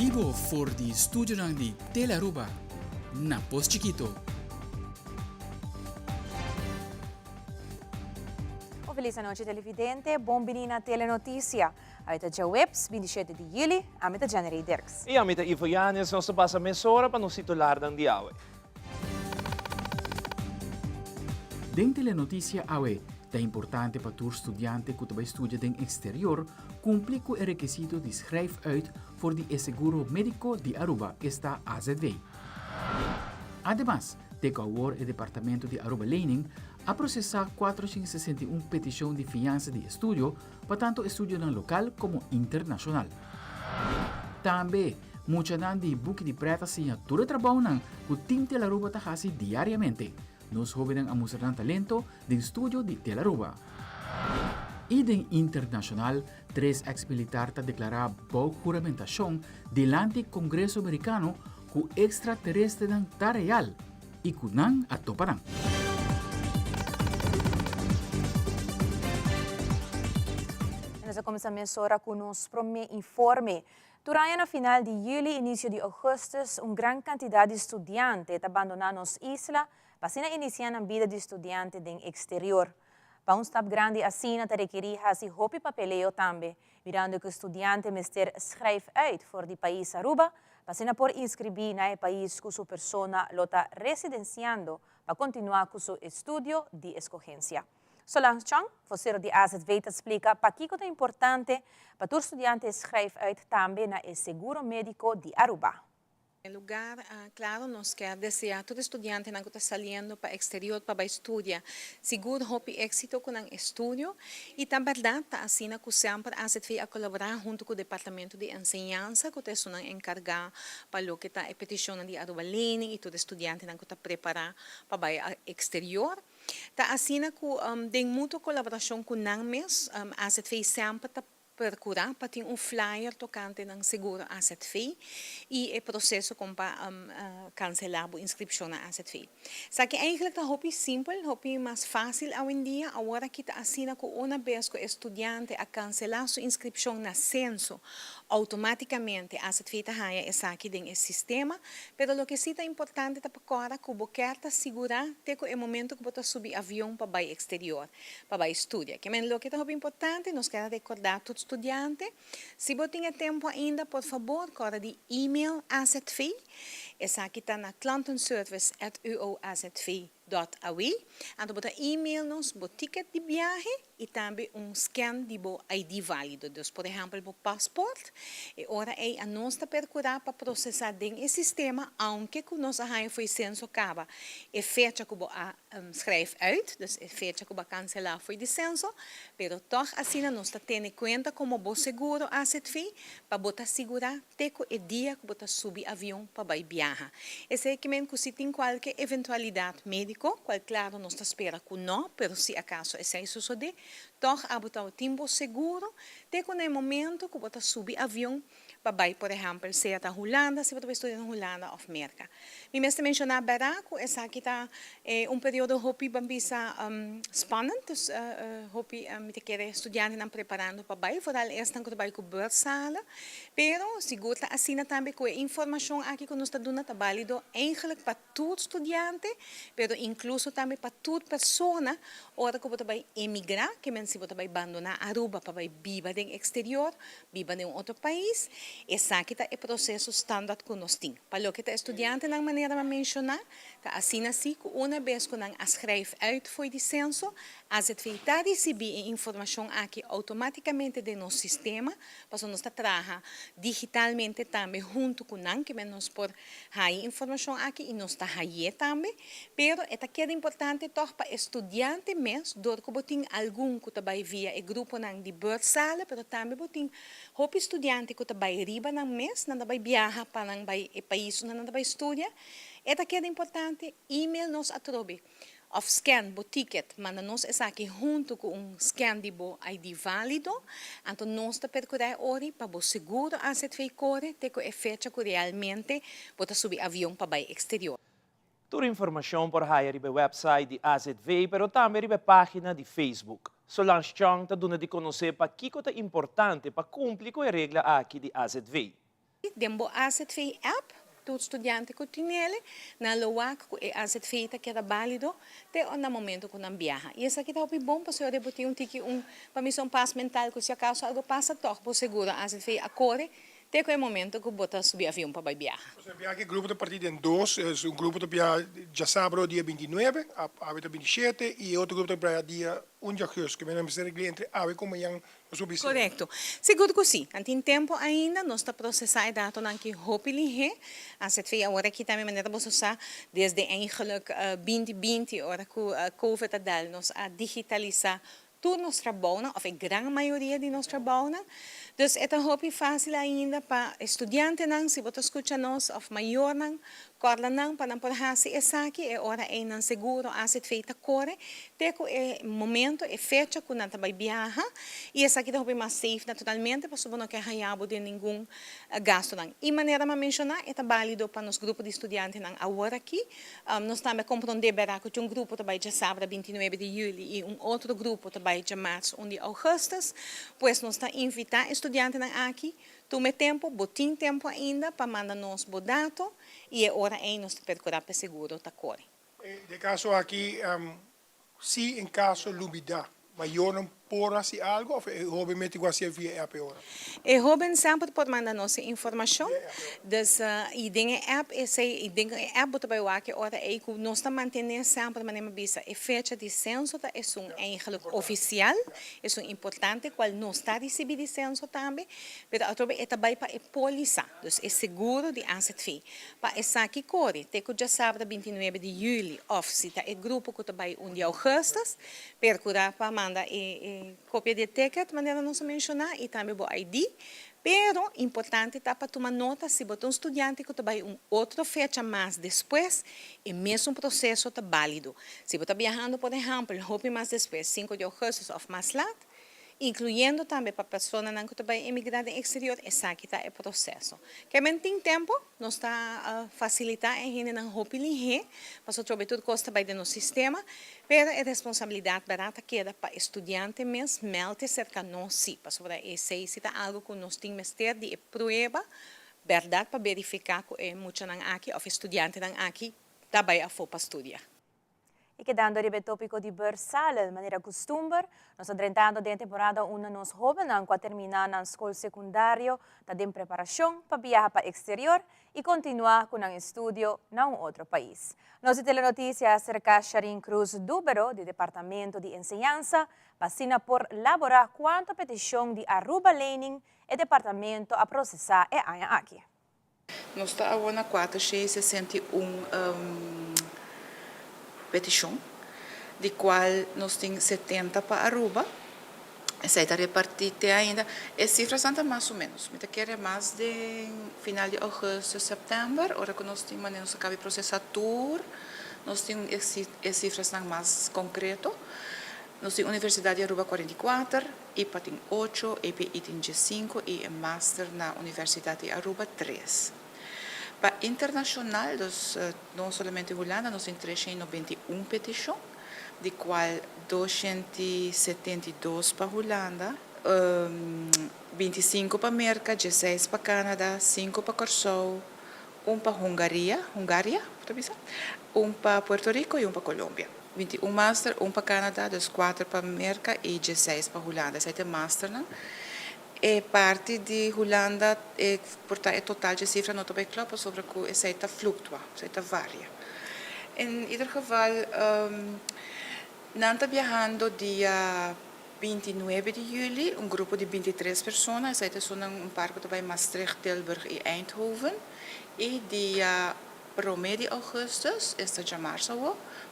bibo for di studionan di Telearuba na Pos Chikito. Un feliz anochi televidente, bon bini na Telenoticia. Awe ta djaweps, 27 di juli, ami ta Jenny Dirks. I ami ta Ivo Yanes, nos ta pasa mesora pa nos titularnan di awe. Den Telenoticia awe, ta importante pa tur studiante ku ta bai studia den eksterior kumpli ku e rekisito di schrijf uit for di e seguro médiko di Aruba, esta AZV. Ademas, te ku awor e departamento di Aruba Lening a prosesá 461 petishon di fiansa di estudio pa tantu estudionan lokal komo internashonal. Tambe, muchanan di Buki di Prèt a siña tur e trabounan ku Team Telaruba ta hasi diariamente. Nos hóbennan a mustra nan talento den studio di Telaruba. I den internashonal, tres eks-militar ta deklará bou huramentashon dilanti Kongreso Merikano ku ekstraterestrenan ta real. i ku nan a topa nan. Nos a kuminsá mesora ku nos promé informe. Tur aña na final di yüli, inisio di ougùstùs, un gran kantidat di studiante ta bandoná nos isla pa asina inisiá nan bida di studiante den eksterior. Pa un stap grandi asina ta rekerí hasi hopi papeleo tambe, mirando ku studiante mester schrijf uit for di pais Aruba pa asina por inskribí na e pais ku su persona lo ta residensiando pa kontinuá ku su estudio di eskogensia. Solange Chong, vosero di AZV ta splika pakiko ta importante pa tur studiante schrijf uit tambe na e seguro médiko di Aruba. En lugar, claro, nos kier desea tur e studiantenan cu ta saliendo pa exterior pa bay studia sigur hopi exito cu nan estudio. Y ta berdad ta asina cu semper AZV a colabora hunto cu Departamento di Enseñansa cu ta esunnan encarga pa loke ta e peticionnan di Aruba Lening y tur e studiantenan cu ta prepara pa bay exterior. Ta asina cu den mutuo colaboracion cu nan mes AZV semper ta Percura pa tin un flyer tocante nan seguro azv y e proceso con pa cancela bo inscripcion na azv. Esaki eigenlijk ta hopi simpel, hopi mas facil awendia. Awor aki ta asina cu una bes cu e studiante a cancela su inscripcion na Censo, automaticamente azv ta haya esaki den e sistema. Pero loke si ta importante ta pa corda cu bo kier ta sigura te cu e momento cu bo ta subi avion pa bay exterior. pa bai studia. Ke men loke ta hopi importante, nos keda rekordá tur studiante, si bo tin e tempu ainda, por fabor kòrda di email AZV. Esaki ta na klantenservice@uoazv.aw. Anto bo ta email nos bo ticket di biahe i tambe un scan di bo ID válido, dus por ehèmpel bo pasport. E ora ei anos ta perkurá pa prosesá den e sistema, aunke ku nos a haña fo'i senso kaba e fecha ku bo a Schrijf uit, dus e fecha ku bo a kanselá fo'i di senso, pero tòg asina nos ta tene kuenta komo bo seguro azv pa bo ta sigurá te ku e dia ku bo ta subi avion pa bai biaha. Esei ke men ku si tin kualke eventualidat médiko, kual klaro nos ta spera ku nò, pero si akaso esei sosodé, tòg abo ta tin bo seguro te ku na e momento ku bo ta subi avion pa bai por ehèmpel sea ta Hulanda si bo ta bai studia na Hulanda òf Merka. Mi mester menshoná bèrda ku esaki ta un periodo hopi ban bisa spannend, dus hopi mi ta kere studiantenan preparando pa bai, vooral esnan ku ta bai ku beursalen, pero sigur ta asina tambe ku e informashon aki ku nos ta duna ta bálido eigenlijk pa tur studiante, pero inkluso tambe pa tur persona ora ku bo ta bai emigrá, ke men si bo ta bai bandoná Aruba pa bai biba den eksterior, biba den un otro pais, esaki ta e proseso standaard ku nos tin. Pa loke ta e studiantenan manera mi a menshoná, ta asina si ku una bes ku nan a schrijf uit fo'i di senso, AZV ta risibí e informashon aki outomátikamente den nos sistema, pasobra nos ta traha digitalmente tambe huntu ku nan, kimen nos por haña e informashon aki i nos ta hañ'é tambe, pero e ta keda importante tòg pa e studiante mes, dor ku bo tin algun ku ta bai via e gruponan di beursale, pero tambe bo tin hopi studiante ku ta bai riba nan mes, nan ta bai biaha pa nan bai e pais unda nan ta bai studia, e ta keda importante email nos atrobe. Of scan bo ticket, manda nos esaki huntu ku un scan di bo ID válido, anto nos ta perkurá e ori pa bo seguro AZV kore te ku e fecha ku realmente bo ta subi avion pa bai eksterior. Tur informashon por haya riba e website di AZV pero tambe riba e página di Facebook. Solange Chong ta duna di konosé pakiko ta importante pa kumpli ku e regla aki di AZV. Den bo AZV app, tur studiante ku tin ele, nan lo wak ku e AZV ta keda válido te na momento ku nan biaha. I esaki ta hopi bon pasobra bo tin un tiki un pa mi un pas mental ku si akaso algu pasa, toch bo seguro AZV a kore te ku e momento ku bo ta subi avion pa bai biaha. Osea, biaha grupo ta partí den dos, un grupo ta biaha djasabra dia 29, awe ta 27, i otro grupo ta biaha dia 1 di ougùstùs, ku mi mester entre awe ku mañan no subi. Korekto. Sigur ku si. Tin tempu ainda, nos ta prosesá e datonan aki hopi lihé. AZV awor aki tambe, manera bo sa, desde eigenlijk 2020, ora ku COVID a dal, nos a digitalisá tur nos trabou, òf e gran mayoria di nos trabou. Dus e ta hopi fásil ainda pa studiantenan, si bo ta skucha nos, òf mayornan, kòrda nan pa nan por hasi esaki, e ora ei nan seguro AZV ta kore, te ku e momento e fecha ku nan ta bai biaha, i esaki ta hopi mas safe naturalmente, pasobra bo no ke haña bo den ningun gastonan. I manera m'a menshoná, e ta válido pa nos grupo di studiantenan awor aki. Nos tambe a komprondé bèrdat ku un grupo ta bai djasabra 29 di yüli i un otro grupo ta bai djamars 1 di ougùstùs. Pues nos ta invitá e studiantenan aki, tuma tempu, bo tin tempu ainda pa manda nos bo dato i e ora ei nos ta perkurá pa seguro ta kore. Den kaso aki, si en kaso lubidá, mayornan por hasi algu òf e hóben mester ku hasi via app ora? E hóben semper por manda nos informashon. Dus i den e app esei, i den e app bo ta bai wak ora ei ku nos ta mantené semper, manera mi bisa, e fecha di senso ta esun eigenlijk ofisial, esun importante kual nos ta risibí di senso tambe, pero atrobe e ta bai pa e pólisa, dus e seguro di AZV. Pa esaki kore, te ku djasabra 29 di yüli, òf si ta e grupo ku ta bai 1 di ougùstùs, perkurá pa manda e kopia di ticket, manera nos a menshoná, i tambe bo ID. Pero importante ta pa tuma nota, si bo ta un studiante ku ta bai un otro fecha mas despues, e mesun proseso ta válido. Si bo ta biahando, por ehèmpel, hopi mas despues, 5 di ougùstùs òf mas lat, inkluyendo tambe pa personanan ku ta bai emigrá den eksterior, esaki ta e proseso. Ke men tin tempu, nos ta fasilitá e hendenan hopi lihé, pasobra tur kos ta bai den nos sistema, pero e responsabilidat bèrdat ta keda pa studiante mes meld serka nos si, pasobra esei si ta algu ku nos tin mester di e prueba, bèrdat, pa verifiká ku e muchanan aki òf studiantenan aki ta bai afó pa studia. I kedando riba e tópiko di bursalen, manera kustumber, nos ta drentando den temporada unda nos hóbennan ku a terminá nan skol sekundario ta den preparashon pa biaha pa eksterior i kontinuá ku nan estudio na un otro pais. Nos Telenotisia a aserká Sharin Cruz Dubero di Departamento di Enseñansa pa asina por elaborá kuantu petishon di Aruba Lening e departamento a prosesá e aña aki. Nos ta awor na 461 petishon, di kual nos tin 70 pa Aruba. Esei ta repartí te ainda. E sifranan ta mas o ménos. Mi ta kere mas di final di ougùstùs, sèptèmber, ora ku nos tin manera nos a kaba di prosesá tur, nos tin e sifranan mas konkreto. Nos tin Universidat di Aruba 44, IPA tin 8, EPI tin 5 i e master na Universidat di Aruba 3. Pa internashonal, dus no solamente Hulanda, nos tin 391 petishon, di kual 272 pa Hulanda, 25 pa Merka, 16 pa Canada, 5 pa Kòrsou, 1 pa Hungaria, Hungaria, 1 pa Puerto Rico i 1 pa Colombia. 21 master, 1 pa Canada, dus 4 pa Merka i 16 pa Hulanda. Esei ta masternan. E parti di Hulanda, e, por e total di sifra no ta bai klopt, pasobra ku esei ta fluktua, esei ta varia. In ieder geval, nan ta biahando dia 29 di yüli, un grupo di 23 persona, esei ta un par ku ta bai Maastricht, Tilburg i Eindhoven. I dia 1 di ougùstùs, esta djamars,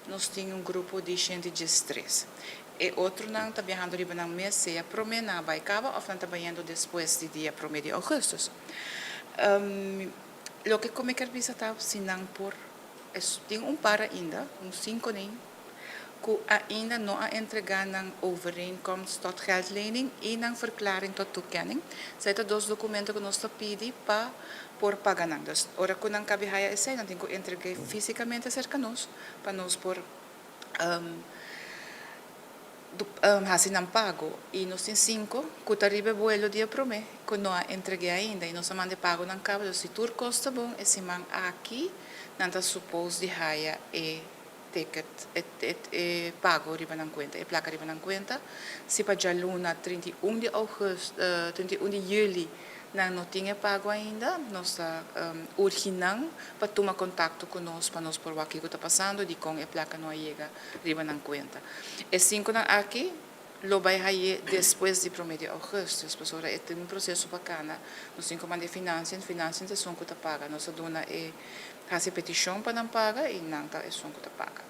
nos tin un grupo di 113. E otronan ta biahando riba nan mes, sea promé nan bai kaba òf nan ta bayendo despues di dia 1 di ougùstùs. Loke ku mi ke bisa ta si nan por tin un par ainda, un 5 nen, ku ainda no a entregá nan overeenkomst tot geldlening i nan verklaring tot toekenning. Esei ta dos dokumento ku nos ta pidi pa por paga nan. Dus ora ku nan kaba haya esei, nan tin ku entregá físikamente serka nos pa nos por. hasi nan pago i nos tin sinku ku ta riba e buelo dia promé ku no a entreg'é ainda i nos a manda e pagonan kaba. Dus si tur kos ta bon e siman aki nan ta supos di haya e ticket, e pago riba nan kuenta, e plaka riba nan kuenta. Si pa djaluna 31 di augùst, 31 di yüli nan no tin e pago ainda, nos ta urgi nan pa tuma kontakto ku nos pa nos por wak kiko ta pasando, dikon e plaka no a yega riba nan kuenta. E sinkunan aki lo bai haye despues di promé di augùstùs, pasobra e tin un proseso pa kana. Nos tin ku manda e finansien, finansien ta esun ku ta paga. Nos ta duna e hasi petishon pa nan paga i nan ta esun ku ta paga.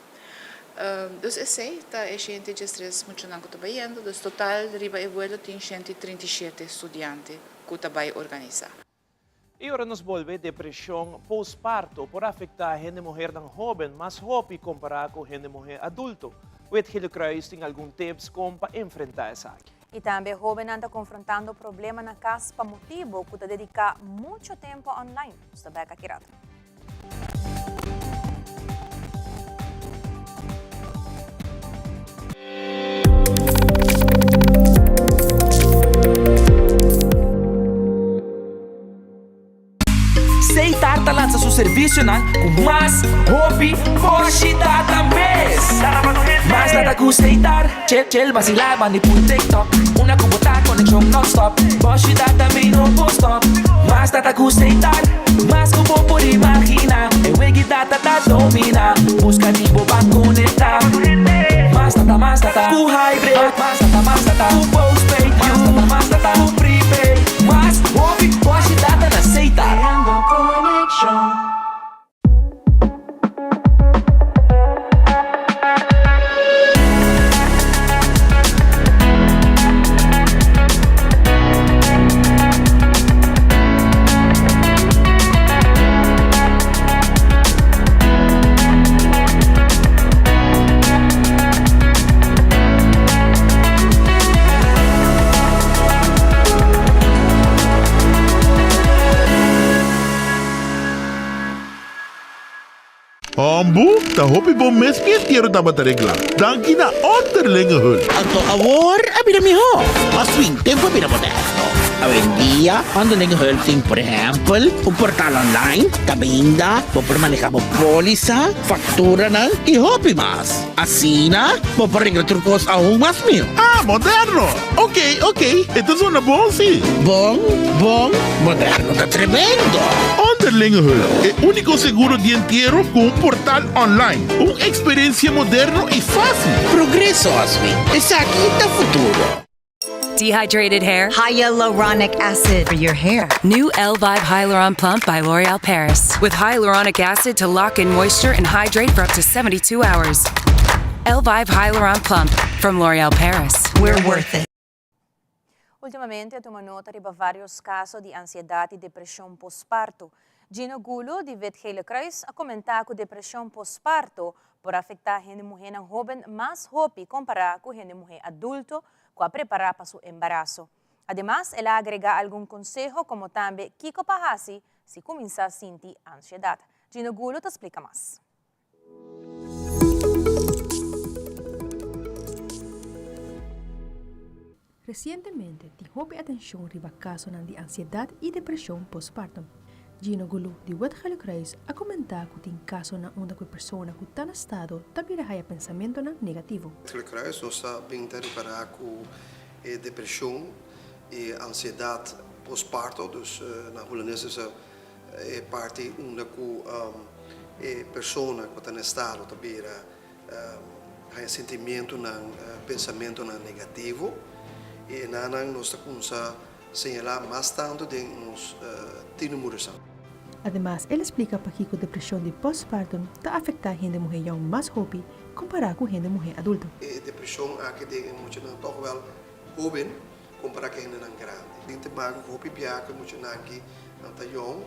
Dus esei ta e 113 muchanan ku ta bayendo. Dus total riba e vuelo tin 137 studiante ku ta bai organisá. I ora nos bolbe, depresion postparto por afecta hende muhernan hoben mas hopi compara cu hende muher adulto. Wit Gele Kruis tin algun tips con pa enfrenta esaki. I tambe hobennan ta confrontando problema na cas pa motibo cu ta dedica mucho tempo online. Nos ta bek aki rato. Seitar ta lansa su servisionan ku mas hopi boshi data mes. Mas data ku Seitar, chel chel basilá bandi pun TikTok. Una ku bo ta konekshon nonstop, boshi data mi no por stop. Mas data ku Seitar, mas ku bo por imaginá. E wegi data ta dominá, buska di bo ban konektá. Mas data, mas data ku hybrid, mas data, mas data ku postpaid, mas data, mas data ku prepaid. Mas hopi boshi data na Seitar. Creando conexion. Hombu, ta hopi bon mes mi entiero tabata regla. Danki na Onderlinge Hulp. Anto awor a bira mihó. Mas fin, tempu a bira moderno. Awendia, Onderlinge Hulp tin, por ehèmpel, un portal online kaminda bo por maneha bo pólisa, fakturanan i hopi mas. Asina, bo por regla tur kos aun mas mihó. Ah, moderno! Ok, ok, e ta zona bon si. Bon, bon, moderno ta tremendo! Onderlinge Hulp, e úniko seguro di entiero ku un portal online. Un eksperensia moderno i fásil. Progreso, Oswin. Esaki ta futuro. Dehydrated hair? Hyaluronic acid for your hair. New Elvive Hyaluron Plump by L'Oreal Paris. With hyaluronic acid to lock in moisture and hydrate for up to 72 hours. Elvive Hyaluron Plump from L'Oreal Paris. We're worth it. Ultimamente a tuma nota riba varios caso di ansiedad y depresion postparto. Gino Gulo di Wit Gele Kruis a comenta cu depresion postparto por afecta hende muhenan hoben mas hopi compara cu hende muhe adulto cu a prepara pa su embaraso. Ademas el a agrega algun conseho como tambe kico pa haci si cuminsa sinti ansiedad. Gino Gulo ta splica mas. Resientemente tin hopi atenshon riba kasonan di ansiedat i depreshon postpartum. Gino Gulu di Wit Gele Kruis a komentá ku tin kasonan unda ku e persona ku ta na stado ta bira haya pensamentonan negativo. Wit Gele Kruis nos ta bin ta ripará ku e depreshon i ansiedat postparto, dus na hulandes e E parti unda ku e persona ku ta na estado ta bira haña sentimientonan, pensamentonan negativo i enanan nos ta kumsa señalá mas tantu den nos tienermoedersan. Ademas el a splika pakiko depreshon di postpartum ta afektá hende muhé yòn mas hopi kompará ku hende muhé adulto. E depreshon aki den e muchanan tòg wèl hóben Compara cu hendenan grandi. Tin te maga cu hopi bia cu e muchanan aki nan ta yong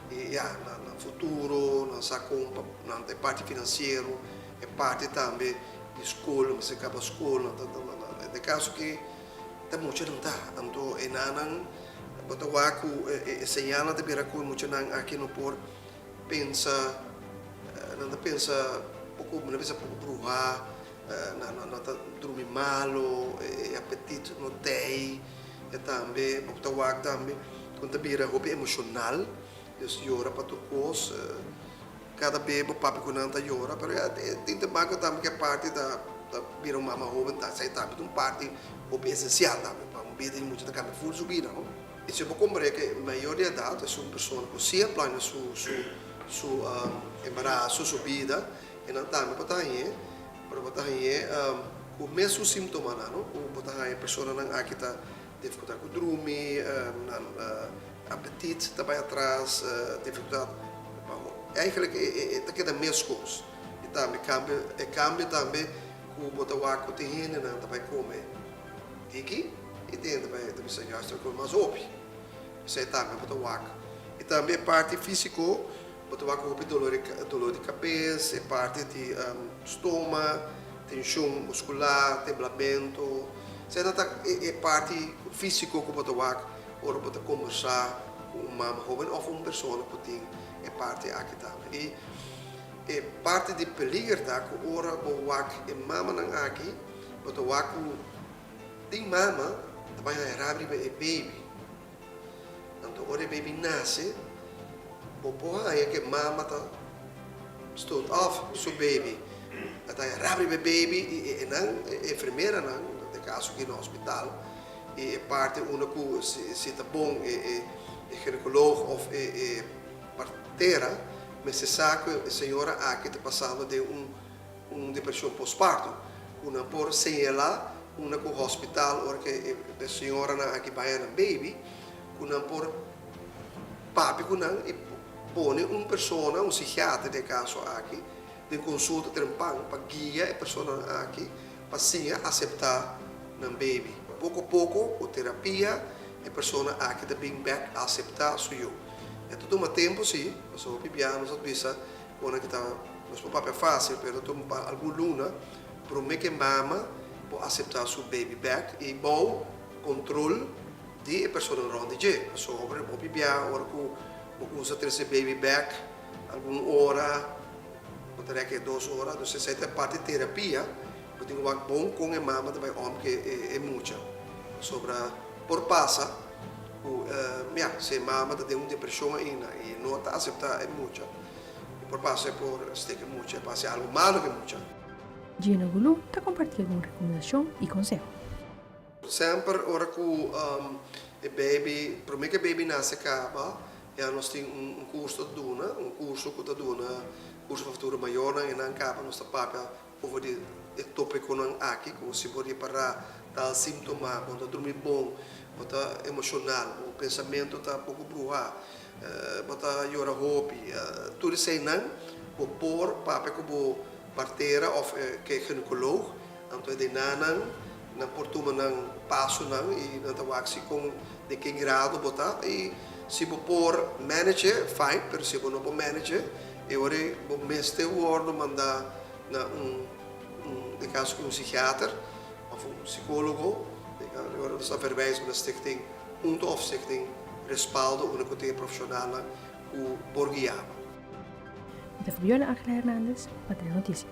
y ya, nan futuro, nan sa con pa nan ta e parti financiero, e parti tambe di scol, nan mester caba scol, nan ta den caso ki ta muchanan ta. Anto e nannan bo ta wak cu e señalnan ta bira cu e muchanan aki no por pensa, nan ta pensa poco, nan ta pensa poco bruha. Nan nan ta drumi malo, e apetit no t'ei, e tambe bo ta wak tambe ku ta bira hopi emoshonal, dus yora pa tur kos, kada be bo papia ku nan ta yora, pero ya tin te bako tambe ku e parti ta ta bira un mama hoben ta esei tambe ta un parti hopi esensial tambe pa un bida di mucha ta kambia ful su bida no. I si bo komprende ku mayor di edat es un persona ku si a plania su su su embaraso, su bida, E nan tambe por ta hañ'é, pero bo ta hañ'é ku mesun símtomanan, no? Ku bo ta haña personanan aki ta difikultat ku drumi, nan apetit ta bai atras, difikultat pa Eigenlijk e ta keda meskos. I tambe kambio, e kambio tambe ku bo ta wak ku tin hendenan ta bai kome diki i tin hende ta bai ta bisa juist ta kome mas hopi. Esei tambe bo ta wak. I tambe e parti físiko. Bo ta wak hopi dolor dolor di kabes, e parti di stoma, tenshon muskular, temblamento. Esei nan ta e parti físiko ku bo ta wak ora bo ta kombersá ku un mama hóben òf un persona ku tin e parti aki tambe. I e parti di peliger ta ku ora bo wak e mamanan aki, bo ta wak ku tin mama ta bai haña rabia riba e baby. Anto ora e baby nace, bo por haña cu e mama ta stoot af su baby. A ta haña rabia riba e baby y e nan, e enfermeranan, den caso aki na hospital, y e parti unda cu si ta bon e ginecoloog of e partera mester sa cu e señora aki ta pasando den un Un depresion postparto ku nan por señalá unda ku hospital ora ku e señoranan aki bai a nan baby ku nan por papia ku nan i pone un persona, un psikiater den e kaso aki, den konsulta trempan pa guia e personanan aki pa siña aseptá nan baby. Poko poko ku terapia e persona aki ta bin bèk aseptá su yu. E ta tuma tempu si, pasobra hopi biaha nos a bisa Ora ki ta nos por papia fácil pero ta tuma pa algun luna prome ke mama por aseptá su baby bek i bou kontrol di e persona rònt di dje. Pasobra hopi bia ora ku bo kusa trese baby bek algun ora bo ta rèk e dos ora dus esei ta parti terapia bo tin ku wak bon kon e mama ta bai òm ku e mucha pasobra por pasa ku ya si e mama ta den un depreshon ainda i no ta aseptá e mucha. E por pasa e por steka e mucha, e por hasi algu malu ku e mucha. Gino Goulou ta kompartí algun rekomendashon i konseho. Semper ora ku e baby, promé ku e baby nase kaba, ya nos tin un kurso ta duna, un kurso ku ta duna kurso pa futuro mayornan, e nan kaba nos ta papia over di e tópikonan aki, ku si bo ripará tal símtoma, bo no ta drumi bon, bo ta emoshonal, bo pensamentu ta poko bruhá, Bo ta yora hopi. Tur eseinan bo por papia ku bo partera òf ke ginekoloog. Anto e denanan nan por tuma nan pasonan i nan ta wak si kon den ke grado bo ta. I si bo por manage fine, pero si bo no por manage e ora ei bo mester wòrdu mandá na un den kaso ku un psikiater òf un sikólogo. E ora nos ta verwijs na stichting. Hunto of Stichting Respaldo unda cu tin e profesionalnan cu por guia bo. Mi ta Fabiola Angela Hernandez pa Telenoticia.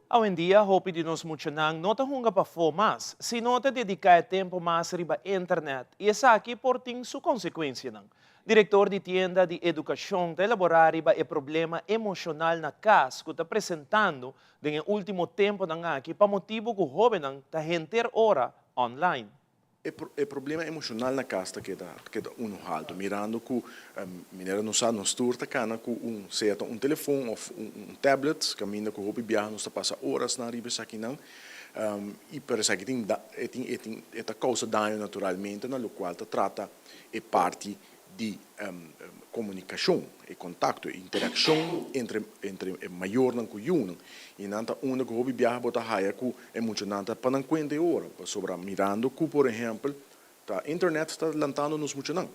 Awendia hopi di nos muchanan no ta hunga pafó mas, sino ta dediká e tempu mas riba internet i esaki por tin su konsekuensianan. Direktor di tienda di edukashon ta elaborá riba e problema emoshonal na kas ku ta presentando den e último tempunan aki pa motibu ku hóbennan ta henter ora online. E problema emoshonal na kas ta keda keda unu haltu, mirando ku manera nos sa nos tur ta kana ku un sea ta un telefon òf un tablet kaminda ku hopi biaha nos ta pasa orasnan riba esakinan i pero esaki tin e tin e tin e ta kousa daño naturalmente na lokual ta trata e parti di komunikashon, e kontakto, e interakshon entre entre e mayornan ku yunan. I nan ta unda ku hopi biaha bo ta haya ku e muchanan ta pa nan kuenta e ora, pasobra mirando ku por ehèmpel ta internet ta lantando nos muchanan.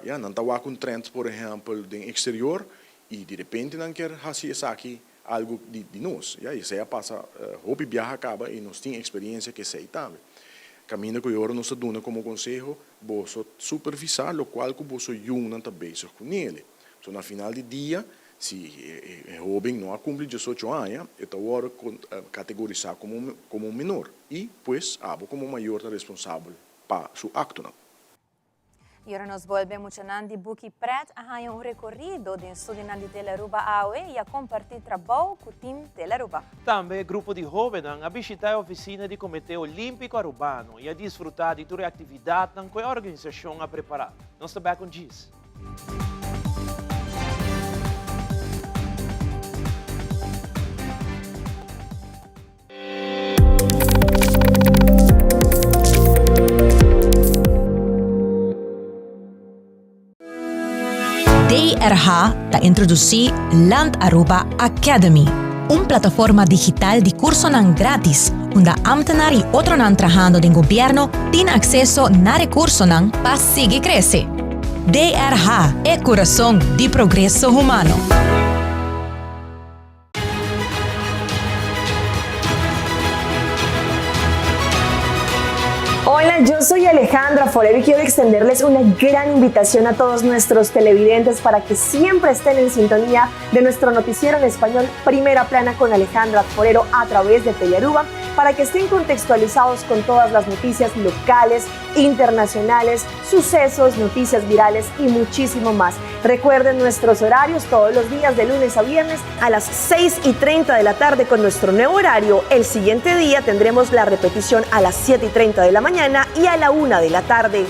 Ya, nan ta wak un trend por ehèmpel den eksterior i di repente nan kier hasi esaki algu di di nos. Ya, i esei a pasa hopi biaha kaba i nos tin eksperensia ku esei tambe. Kaminda ku e ora nos ta duna komo konseho, boso supervisá lokual ku boso yunan ta bezig ku nele. So na final di dia, si e hóben no a kumpli diesocho aña, e ta wòrdu kategorisá komo komo un menor i, pues, abo komo mayor ta responsabel pa su aktonan. Y ora nos bolbe muchanan di Buki Pret a haña un rekorido den studionan di Telearuba awe y a kompartí trabou ku Team Telearuba. Tambe e grupo di hóbennan a bishitá e ofisina di Komité Olímpiko Arubano y a disfrutá di tur e aktividatnan ku e organisashon a prepará. Nos ta bèk un djis. DRH ta introducí Land Aruba Academy, un plataforma digital di cursonan gratis unda ambtenaar y otronan trahando den gobierno tin acceso na recursonan pa sigui crece. DRH, e curason di progreso humano. Hola, yo soy Alejandra Forero y quiero extenderles una gran invitación a todos nuestros televidentes para que siempre estén en sintonía de nuestro noticiero en español Primera Plana con Alejandra Forero a través de Telearuba para que estén contextualizados con todas las noticias locales, internacionales, sucesos, noticias virales y muchísimo más. Recuerden nuestros horarios todos los días de lunes a viernes a las 6 y 30 de la tarde con nuestro nuevo horario. El siguiente día tendremos la repetición a las 7 y 30 de la mañana y a la 1 de la tarde.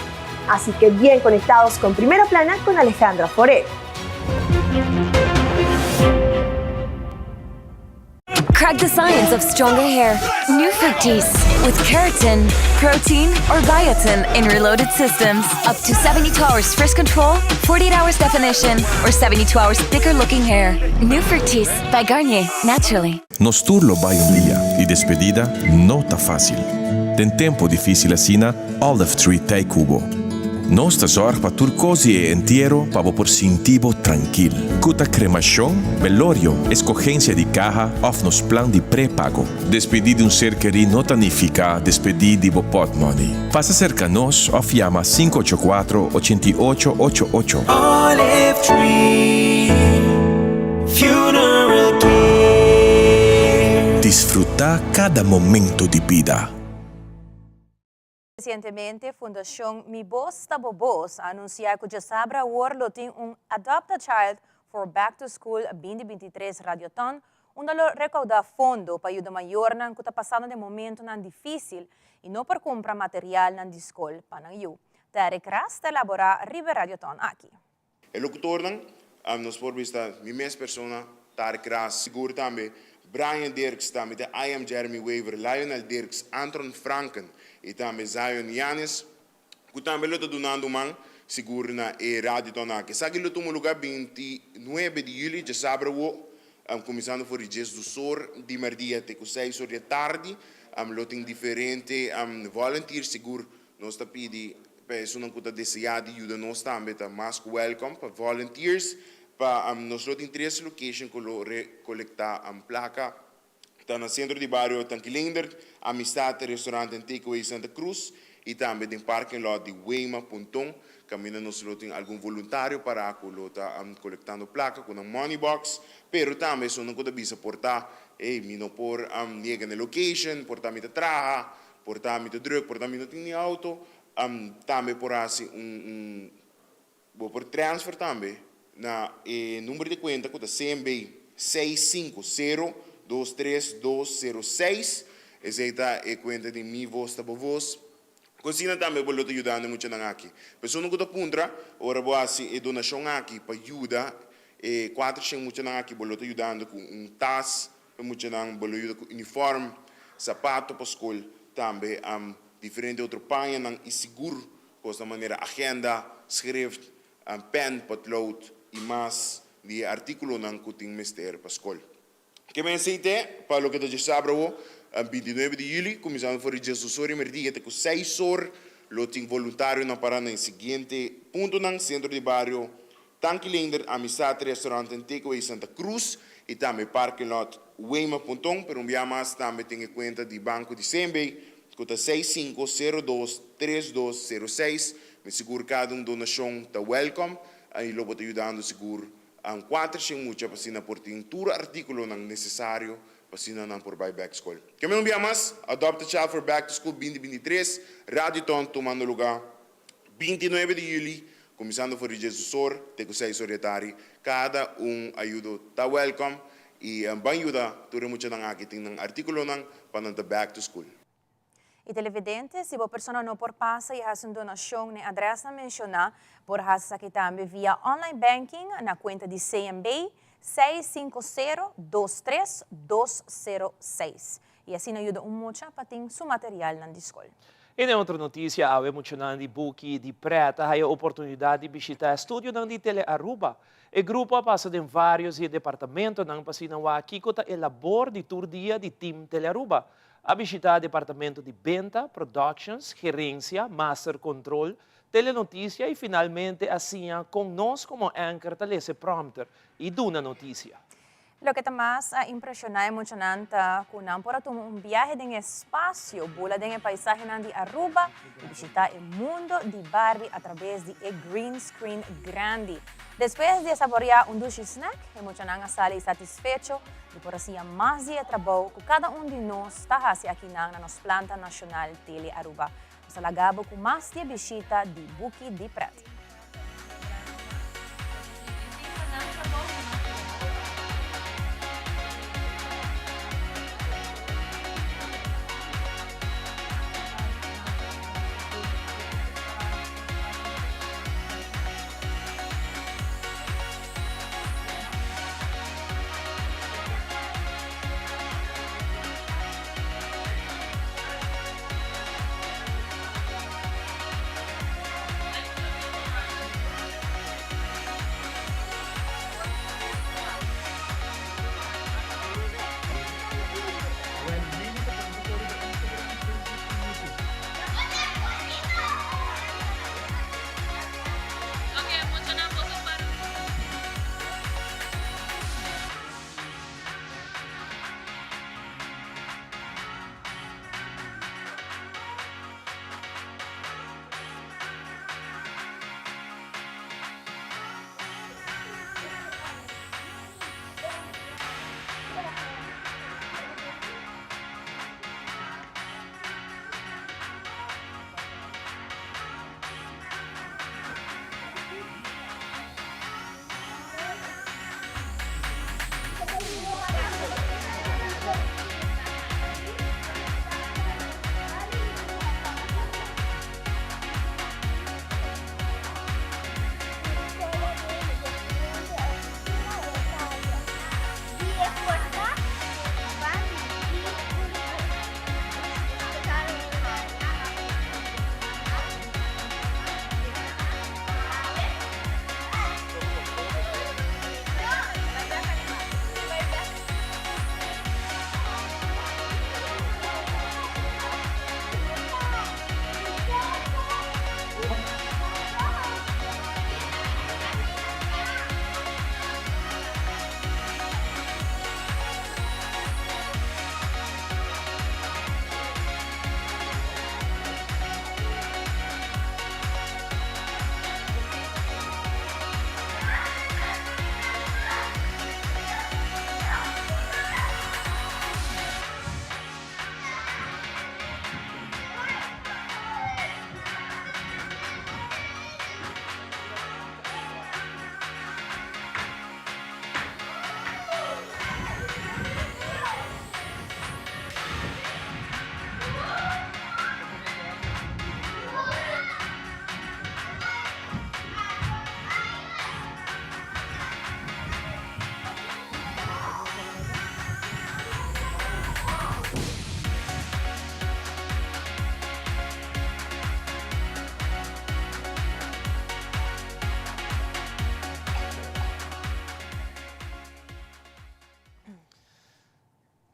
Así que bien conectados con Primera Plana con Alejandra Forero. Crack the science of stronger hair. New Fructis with keratin, protein, or biotin in reloaded systems. Up to 72 hours frizz control, 48 hours definition, or 72 hours thicker looking hair. New Fructis by Garnier, naturally. Nos tur lo bai un dia y despedida no ta facil. Den tempo dificil asina, Olive Tree t'ei cu bo. Nos ta zorg pa tur cos di e entiero pa bo por sinti bo trankil. Cu ta cremacion, belorio, escogencia di caha of nos plan di prepago. Despedi di un ser kerí no ta nifica despedi di bo potmoney. Pasa cerca nos of yama 584 88 ocho ocho. Olive Tree Funeral Care. Disfruta cada momento di bida. Resientemente Fundashon Mi Bos Ta Bo Bos a anunsiá ku djasabra awor lo tin un Adopt a Child for Back to School 2023 Radioton unda lo rekoudá fondo pa yuda mayornan ku ta pasando den momentonan difísil i no por kumpra materialnan di skol pa nan yu. Terry Ras ta elaborá riba e radioton aki. E locutornan, nos por bista mi mes persona, Tarek Ras, sigur tambe Brian Dirks, tambe ta I am Jeremy Wever, Lionel Dirks, Antron Franken y tambe Zion Yanes, cu tambe lo ta dunando un man sigur na e radioton aki. Esaki lo tuma lugar 29 di juli, djasabra awo, cuminsando for di diesdos or di merdia te cu seis or di atardi. Lo tin diferente volunteers sigur nos ta pidi Pa esunnan ku ta deseá di yuda nos tambe ta mas ku wèlkòm pa volunteers pa nos lo tin tres location ku lo rekolektá plaka ta na Sentro di Bario Tanki Leendert, Amistad Restaurant and Takeaway Santa Cruz i tambe den parking lot di Weima Ponton kaminda nos lo tin algun voluntario pará ku lo ta kolektando plaka ku nan money box pero tambe esunnan ku ta bisa por ta ey mi no por yega na e location por ta mi ta traha Por ta mi ta druk, por ta mi no tin ni auto, tambe por hasi un un bo por transfer tambe na e number di cuenta cu ta CMB 65023206, esey ta e cuenta di Mi Voz Ta Bo Voz. Cu asina tambe bo lo ta yudando e muchanan aki. Persona cu ta puntra ora bo hasi e donacion aki pa yuda e 400 muchanan aki bo lo ta yudando cu un tas E muchanan bo lo yuda ku uniform, sapato pa skol, tambe diferente otro pañanan i sigur kosnan manera agenda, schrift, pen, potlood i mas di e artíkulonan ku tin mester pa skol. Ke men esei te pa loke ta djesabra awo, 29 di yüli, kuminsando for di diesdos or i merdia te ku seis or, lo tin voluntarionan pará na e siguiente puntonan, Sentro di Bario Tanki Leendert, Amistad Restaurant en Takeaway Santa Cruz y tambe Parking Lot Weima Ponton, pero un bia mas tambe tin e cuenta di banco di CNB. ku ta 6502 3206. Mi sigur kada un donashon ta wèlkòm i lo bo ta yudando sigur 400 mucha pa asina por tin tur artíkulonan nesesario pa asina nan por bai bèk skol. Keme un bia mas, Adopt a Child for Back to School 2023, Radioton tumando lugá 29 di yüli, kuminsando for di djesus or te ku seis or di atardi. Kada un ayudo ta wèlkòm i ban yuda tur e muchanan aki tin nan artíkulonan pa nan ta back to school. I televidente, si bo persona no por pasa i hasi un donashon n'e adrèsnan menshoná, por hasi esaki tambe via online banking na kuenta di CMB, 650 23206. I asina yuda un mucha pa tin su materialnan di skol. I den otro notisia, awe muchanan di buki di prèt a haya oportunidat di bishitá e studionan di Tele Aruba. E grupo a pasa den vários di e departamentonan pa asina wak kiko ta e labor di tur dia di Team Tele Aruba. A bishitá departamento di benta, productions, gerencia, master control, telenotisia i finalmente a siña kon nos komo anchor ta lesa e prompter i duna notisia. Loke ta mas a impreshoná e muchanan ta ku nan por a tuma un biahe den espasio, bula den e paisahenan di Aruba i bishitá e mundo di Barbie atrabes di e green screen grandi. Despues di a saboreá un dushi snack, e muchanan a sali satisfecho di por a siña mas di e trabou ku kada un di nos ta hasi akinan na nos planta nashonal Tele Aruba. Nos ta laga bo ku mas di e bishita di Buki di Pret.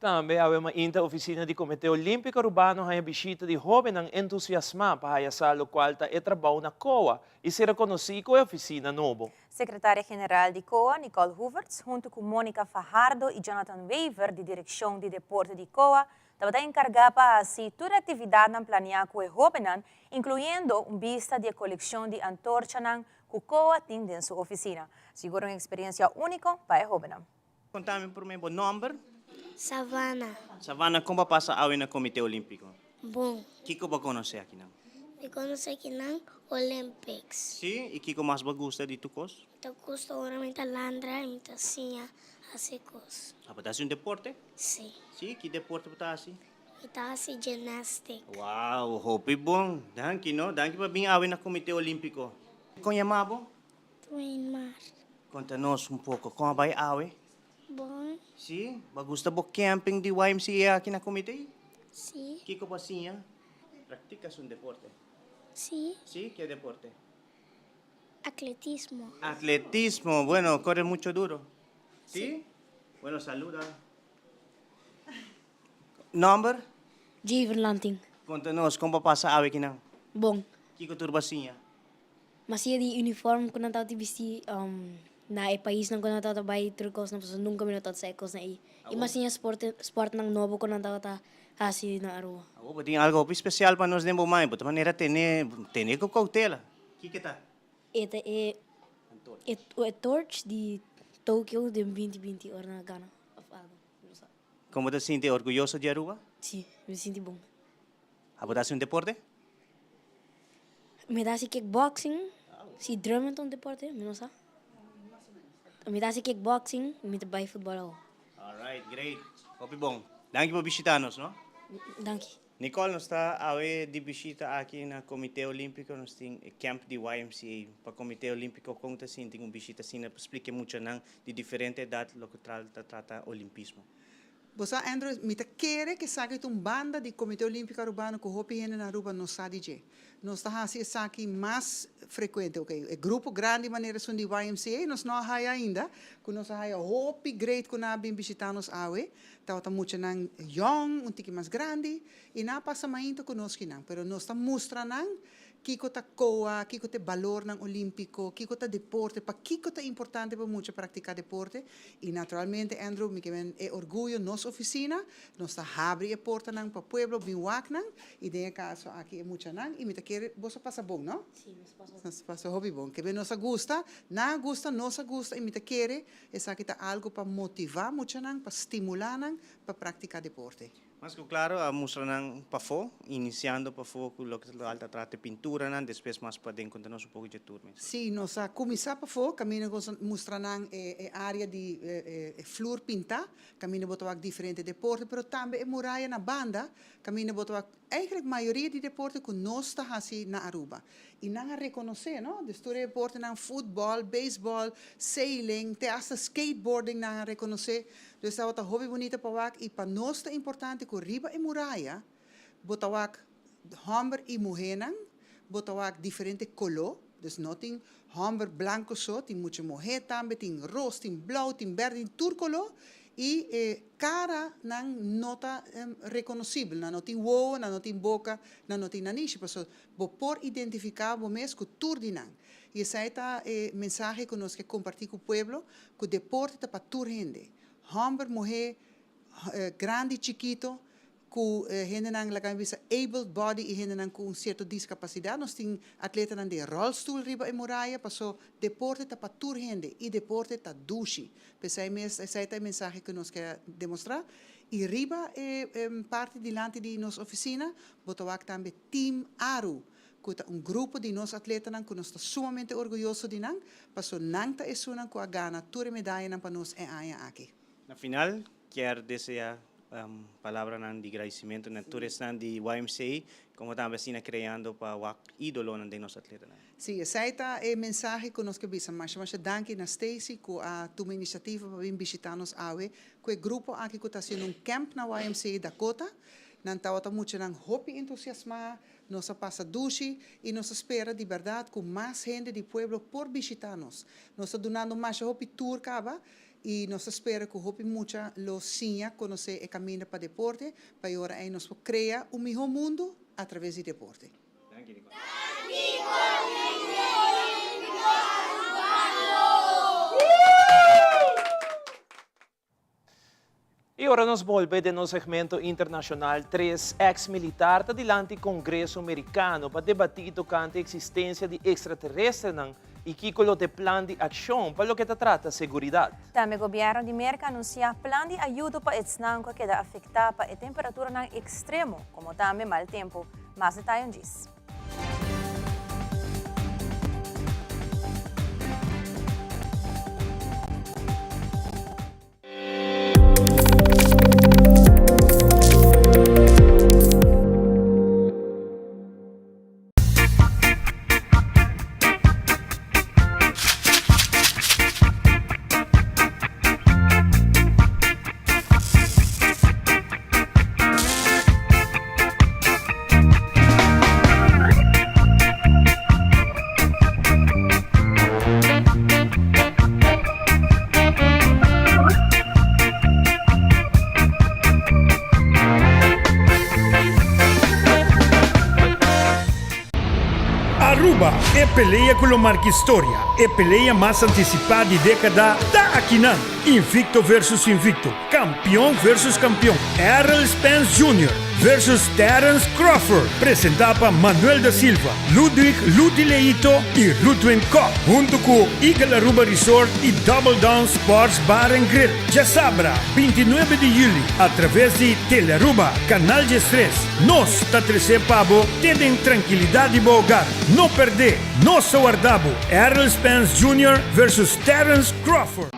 Tambe awe mainta oficina di Comité Olimpico Arubano haña bishita di hobennan entusiasmá pa haya sa locual ta e trabou na COA y sera conocí cu e oficina nobo. Secretaria General di COA, Nicole Hoevertsz, hunto cu Monica Fajardo y Jonathan Wever di Direccion di Deporte di COA, tabata enkargá pa hasi tur e aktividatnan planiá ku e hóbennan, inkluyendo un bista di e kolekshon di antorchanan ku COA tin den su ofisina. Sigur un eksperensia úniko pa e hóbennan. Konta mi promé bo nòmber. Savannah. Savannah, kon bo a pasa awe na Komité Olímpiko? Bon. Kiko bo a konosé akinan? Mi konosé akinan Olympics. Sí? I kiko mas bo a gusta di tur kos? Mi ta gusta ora mi ta landra i mi ta siña hasi kos. Abo ta hasi un deporte? Sí. Sí? Ki deporte bo ta hasi? Mi ta hasi gymnastic. Wow, hopi bon. Danki no. Danki pa bin awe na Komité Olímpiko. Kon yama bo? Dwayne Mar. Konta nos un poko, kon a bai awe? Bon. Sí? Bo a gusta bo camping di YMCA aki na Comité? Sí. Kiko bo a siña? Practicas un deporte? Sí. Sí? Ke deporte? Atletismo. Atletismo! Bueno, corre mucho duro? Sí? Bueno, saluda. Nomber? Javen Lanting. Konta nos, kon bo a pasa awe kinan? Bon. Kiko tur bo a siña? Masia di uniform ku nan tabata bisti na e paisnan ku nan tabata bai tur kosnan pasobra nunka mi no tabata sa e kosnan ei. I masia sportnan nobo ku nan tabata hasi na Aruba. Awor bo tin algo hopi spesial pa nos den bo man i bo ta manera tene tene ku koutela. Kiko ta? E ta e e torch di Tokyo den 2020 ora nan a gana of algo, mi no sa. Kon bo ta sinti orguyoso di Aruba? Si, mi ta sinti bon. Abo ta hasi un deporte? Mi ta hasi kickboxing. Si drummen ta un deporte, mi no sa. Mi ta hasi kickboxing y mi ta bai futbol awo. Alright, great. Hopi bon. Danki pa bishita nos, no? Danki. Nicole, nos ta awe di bishita aki na Comite Olimpico. Nos tin e camp di YMCA. Pa Comite Olimpico con ta sinti un bishita asina pa splica e muchanan di diferente edad loke ta trata olimpismo? Bo sa Andrew, mi ta kere ku esaki ta un banda di Komité Olímpiko Arubano ku hopi hende na Aruba no sa di dje. Nos ta hasi esaki mas frekuente. Oke, e grupo grandi manera esun di YMCA nos no a haya ainda, ku nos a haya hopi great ku nan a bin bishitá nos awe. Tabata muchanan yòn, un tiki mas grandi, i nan a pasa mainta ku nos kinan. Pero nos ta mustra nan Kiko ta koa, kiko ta e balornan olímpiko, kiko ta deporte, pakiko ta importante pa mucha praktiká deporte. I naturalmente, Andrew, mi ke men e orguyo nos ofisina, nos ta habri e portanan pa pueblo bin wak nan, i den e kaso aki e muchanan, i mi ta kere boso a pasa bon, no? Sí, nos a pasa hopi. Nos a pasa hopi bon. Ke ben nos a gusta, nan a gusta, nos a gusta, i mi ta kere esaki ta algu pa motivá muchanan, pa stimulá nan pa praktiká deporte. Mas ku klaro a mustra nan pafó, inisiando pafó ku loke ta alta trata e pinturanan, despues mas paden konta nos un poko dje tur mes. Sí, nos a kuminsá pafó, kaminda ku nos a mustra nan e área di e flur pintá, kaminda bo ta wak diferente deporte, pero tambe e muraya na banda, kaminda bo ta wak eigentlik mayoria di deporte ku nos ta hasi na Aruba. I nan a rekonosé, no? Dus tur e deportenan, futbòl, beisbòl, sailing, te asta skateboarding nan a rekonosé. Dus tabata hopi bunita pa wak i pa nos ta importante ku riba e muraya bo ta wak hòmber i muhénan, bo ta wak diferente koló, dus no tin hòmber blanko so, tin mucha muhé tambe, tin ros, tin blou, tin bèrdè, tin tur koló i e karanan no ta rekonosibel, nan no tin wowo, nan no tin boka, nan no tin nanishi, pasobra bo por identifiká bo mes ku tur di nan. I esei ta e mensahe ku nos ke kompartí ku pueblo, ku deporte ta pa tur hende, hòmber, muhé, grandi, chikito, ku hendenan laga mi bisa able body i hendenan ku un sierto diskapasidat. Nos tin atletanan den ròlstul riba e muraya, paso deporte ta pa tur hende i deporte ta dushi. P'esei mes esei ta e mensahe ku nos ke demostrá. I riba e parti dilanti di nos ofisina bo ta wak tambe Team Aru. ku ta un grupo di nos atletanan ku nos ta sumamente orguyoso di nan, paso nan ta esunnan ku a gana tur e medayanan pa nos e aña aki. Na final, kier desea palabranan di gradisimentu na tur esnan di YMCA, komo tambe asina kreando pa wak idolonan den nos atletanan. Sí, esei ta e mensahe ku nos ke bisa. Masha masha danki na Stacy ku a tuma inisiativa pa bin bishita nos awe ku e grupo aki ku ta hasiendo un camp na YMCA Dakota. Nan tabata muchanan hopi entusiasmá, Nos a pasa dushi i nos ta spera di bèrdat ku mas hende di pueblo por bishitá nos. Nos ta dunando masha hopi tur kaba i nos ta spera ku hopi mucha lo siña konosé e kaminda pa deporte pa e ora ei nos por krea un mihó mundu atraves di deporte. I. Y ora nos bolbe den nos segmento internacional, tres ex-militar ta dilanti Congreso Mericano pa debati tocante existencia di extraterrestrenan y kico lo t'e plan di accion pa loke ta trata seguridad. Tambe gobierno di Merca anuncia plan di ayudo pa esnan cu a keda afecta pa e temperaturanan extremo, como tambe mal tempo. Mas detaye un djis. Aruba, e pelea cu lo marca historia, e pelea mas anticipa di decada ta akinan! Invicto versus invicto, campeon versus campeon, Errol Spence Junior versus Terence Crawford, presenta pa Manuel da Silva, Ludwig Luti Leito y Rudwin Kok, hunto cu Eagle Aruba Resort y Double Down Sports Bar and Grill. Djasabra, 29 di juli, a traves di Telearuba, Canal 13, nos ta trece pa bo te den trankilidad di bo hogar. No perde! Nos ta warda bo! Errol Spence Junior versus Terence Crawford.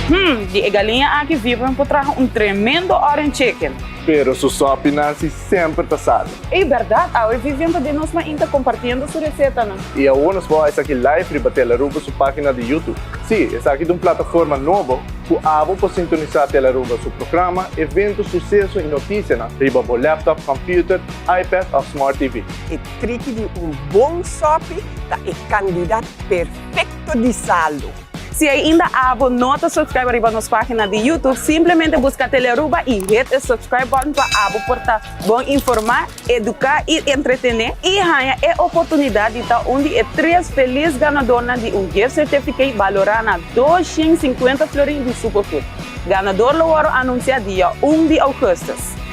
Hmm, di e galiña aki Vivian por traha un tremendo orange chicken. Pero su sopi Nancy semper ta sali. Ey berdad, awe Vivian ta den nos mainta compartiendo su recetanan. Y awor nos por esaki live riba Telearuba su pagina di YouTube. Sí, esaki ta un plataforma nobo cu abo por sintonisa Telearuba su programa, evento, suceso y noticianan riba bo laptop, computer, iPad of Smart TV. E triki di un bon sòpi ta e kandidat perfekto di salu. Si ainda abo no ta subscribe riba nos pagina di YouTube, simplemente buska Telearuba y hit e subscribe button pa abo por ta bon informa, educa y entretene y haña e oportunidad di ta un di e tres feliz ganadornan di un gift certificate balora na 250 florin di Superfood. Ganador lo wòrdu anunsiá dia un di ougùstùs.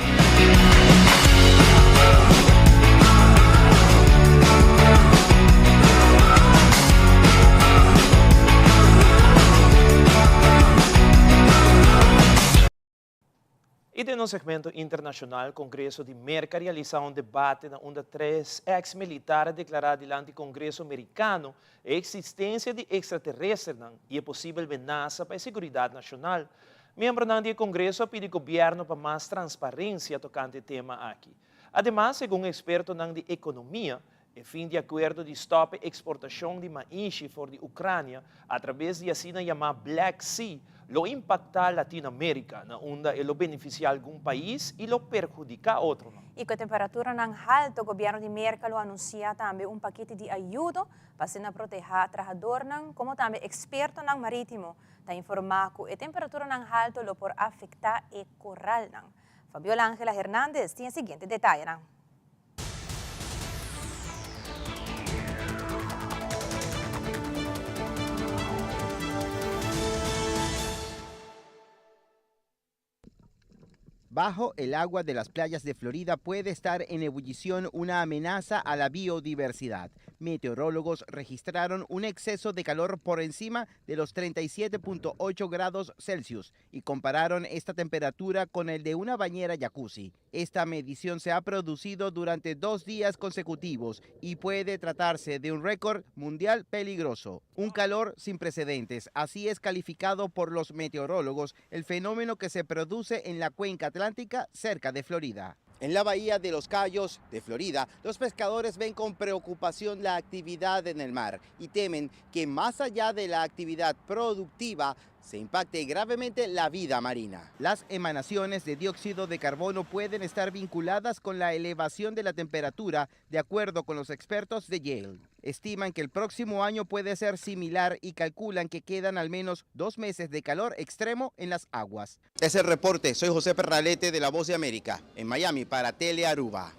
I den nos segmento internashonal, Kongreso di Merka realisá un debate na unda tres eks militar a deklará dilanti Kongreso Merikano e eksistensia di ekstraterestrenan i e posibel menasa pa e seguridat nashonal. Miembronan di e Kongreso a pidi gobièrnu pa mas transparensia tokante e tema aki. Ademas, segun ekspertonan di ekonomia, e fin di akuerdo di stòp e eksportashon di maishi for di Ukrania atrabes di asina yamá Black Sea lo impaktá Latinoamérika, na unda e lo benefisiá algun pais i lo perhudiká otronan. I ku e temperaturanan halto, gobièrnu di Merka lo anunsiá tambe un pakete di ayudo pa asina protehá trahadornan komo tambe ekspertonan marítimo. Ta informá ku e temperaturanan halto lo por afektá e koralnan. Fabiola Angela Hernandez tin e siguiente detayenan. Bajo el agua de las playas de Florida puede estar en ebullición una amenaza a la biodiversidad. Meteorólogos registraron un exceso de calor por encima de los 37.8 grados Celsius y compararon esta temperatura con el de una bañera jacuzzi. Esta medición se ha producido durante dos días consecutivos y puede tratarse de un récord mundial peligroso. Un calor sin precedentes, así es calificado por los meteorólogos el fenómeno que se produce en la cuenca atlántica cerca de Florida. En la bahía de Los Cayos de Florida, los pescadores ven con preocupación la actividad en el mar y temen que más allá de la actividad productiva se impacte gravemente la vida marina. Las emanaciones de dióxido de carbono pueden estar vinculadas con la elevación de la temperatura, de acuerdo con los expertos de Yale. Estiman que el próximo año puede ser similar y calculan que quedan al menos dos meses de calor extremo en las aguas. Es el reporte. Soy José Perralete de La Voz de América, en Miami para Telearuba.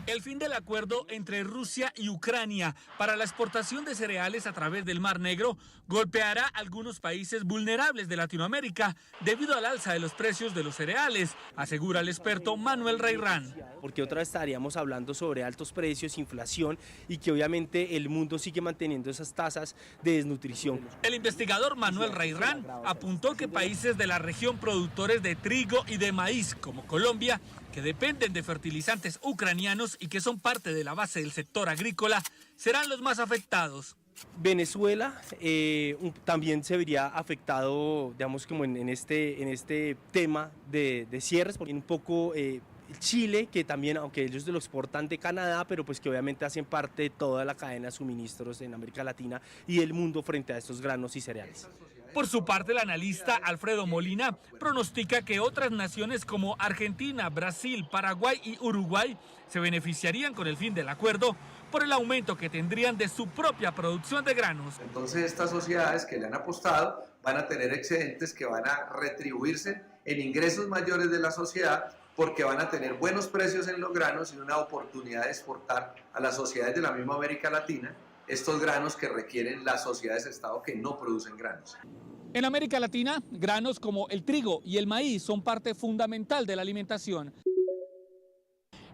El fin del acuerdo entre Rusia y Ucrania para la exportación de cereales a través del Mar Negro golpeará a algunos países vulnerables de Latinoamérica debido al alza de los precios de los cereales, asegura el experto Manuel Reyrán. Porque otra vez estaríamos hablando sobre altos precios, inflación y que obviamente el mundo sigue manteniendo esas tasas de desnutrición. El investigador Manuel Reyrán apuntó que países de la región productores de trigo y de maíz, como Colombia, que dependen de fertilizantes ucranianos y que son parte de la base del sector agrícola, serán los más afectados. Venezuela eh, también se vería afectado, digamos, como en, este, en este tema de, cierres, porque un poco eh, Chile, que también, aunque ellos lo exportan de Canadá, pero pues que obviamente hacen parte de toda la cadena de suministros en América Latina y el mundo frente a estos granos y cereales. Por su parte, el analista Alfredo Molina pronostica que otras naciones como Argentina, Brasil, Paraguay y Uruguay se beneficiarían con el fin del acuerdo por el aumento que tendrían de su propia producción de granos. Entonces estas sociedades que le han apostado van a tener excedentes que van a retribuirse en ingresos mayores de la sociedad porque van a tener buenos precios en los granos y una oportunidad de exportar a las sociedades de la misma América Latina estos granos que requieren las sociedades de Estado que no producen granos. En América Latina, granos como el trigo y el maíz son parte fundamental de la alimentación.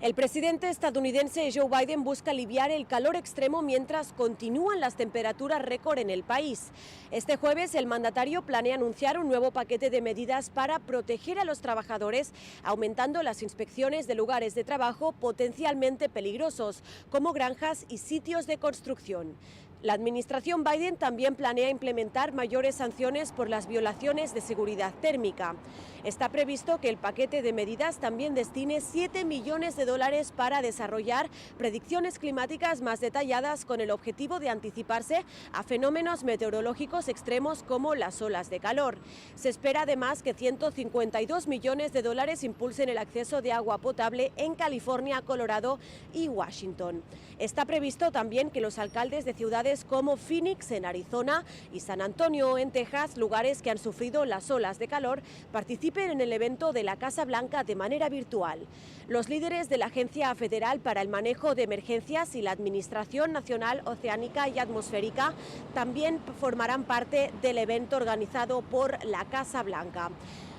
El presidente estadounidense Joe Biden busca aliviar el calor extremo mientras continúan las temperaturas récord en el país. Este jueves el mandatario planea anunciar un nuevo paquete de medidas para proteger a los trabajadores, aumentando las inspecciones de lugares de trabajo potencialmente peligrosos, como granjas y sitios de construcción. La administración Biden también planea implementar mayores sanciones por las violaciones de seguridad térmica. Está previsto que el paquete de medidas también destine 7 millones de dólares para desarrollar predicciones climáticas más detalladas con el objetivo de anticiparse a fenómenos meteorológicos extremos como las olas de calor. Se espera además que 152 millones de dólares impulsen el acceso de agua potable en California, Colorado y Washington. Está previsto también que los alcaldes de ciudades como Phoenix en Arizona y San Antonio en Texas, lugares que han sufrido las olas de calor, participen en el evento de la Casa Blanca de manera virtual. Los líderes de la Agencia Federal para el Manejo de Emergencias y la Administración Nacional Oceánica y Atmosférica también formarán parte del evento organizado por la Casa Blanca.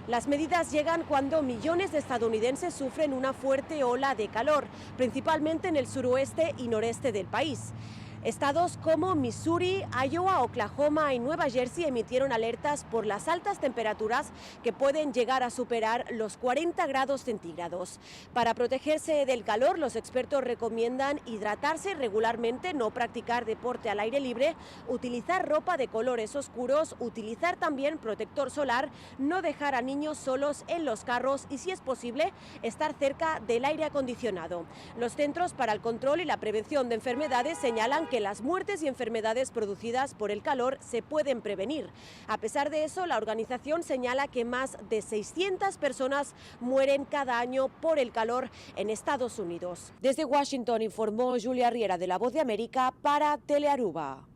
Las medidas llegan cuando millones de estadounidenses sufren una fuerte ola de calor, principalmente en el suroeste y noreste del país. Estados como Missouri, Iowa, Oklahoma y Nueva Jersey emitieron alertas por las altas temperaturas que pueden llegar a superar los 40 grados centígrados. Para protegerse del calor, los expertos recomiendan hidratarse regularmente, no practicar deporte al aire libre, utilizar ropa de colores oscuros, utilizar también protector solar, no dejar a niños solos en los carros y, si es posible, estar cerca del aire acondicionado. Los Centros para el Control y la Prevención de Enfermedades señalan que las muertes y enfermedades producidas por el calor se pueden prevenir. A pesar de eso, la organización señala que más de 600 personas mueren cada año por el calor en Estados Unidos. Desde Washington informó Julia Riera de La Voz de América para Telearuba.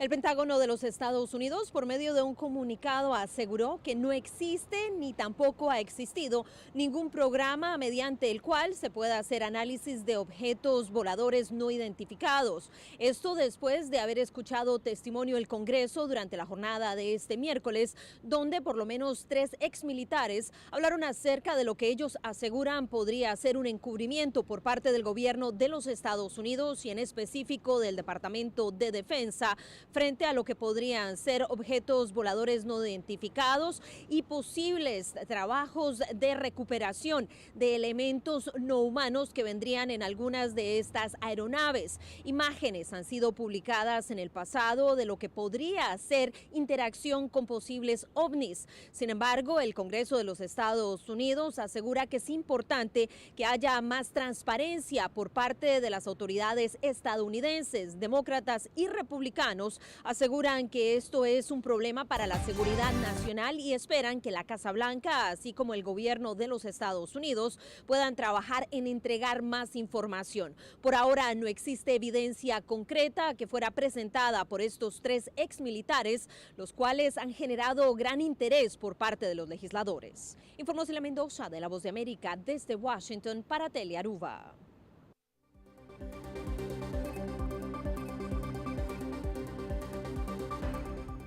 El Pentágono de los Estados Unidos, por medio de un comunicado, aseguró que no existe ni tampoco ha existido ningún programa mediante el cual se pueda hacer análisis de objetos voladores no identificados. Esto después de haber escuchado testimonio del Congreso durante la jornada de este miércoles, donde por lo menos tres exmilitares hablaron acerca de lo que ellos aseguran podría ser un encubrimiento por parte del gobierno de los Estados Unidos y en específico del Departamento de Defensa frente a lo que podrían ser objetos voladores no identificados y posibles trabajos de recuperación de elementos no humanos que vendrían en algunas de estas aeronaves. Imágenes han sido publicadas en el pasado de lo que podría ser interacción con posibles ovnis. Sin embargo, el Congreso de los Estados Unidos asegura que es importante que haya más transparencia por parte de las autoridades estadounidenses, demócratas y republicanos. Aseguran que esto es un problema para la seguridad nacional y esperan que la Casa Blanca, así como el gobierno de los Estados Unidos, puedan trabajar en entregar más información. Por ahora no existe evidencia concreta que fuera presentada por estos tres exmilitares, los cuales han generado gran interés por parte de los legisladores. Informó Celia Mendoza de La Voz de América desde Washington para Telearuba.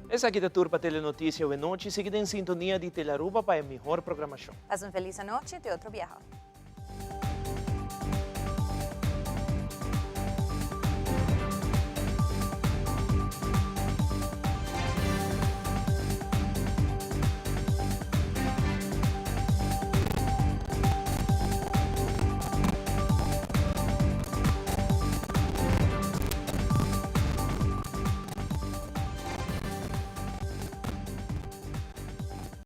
Esaki ta tur pa Telenoticia awenochi. Sigui den sintonia di Telearuba pa e mihor programacion. Pasa un feliz anochi te otro biaha.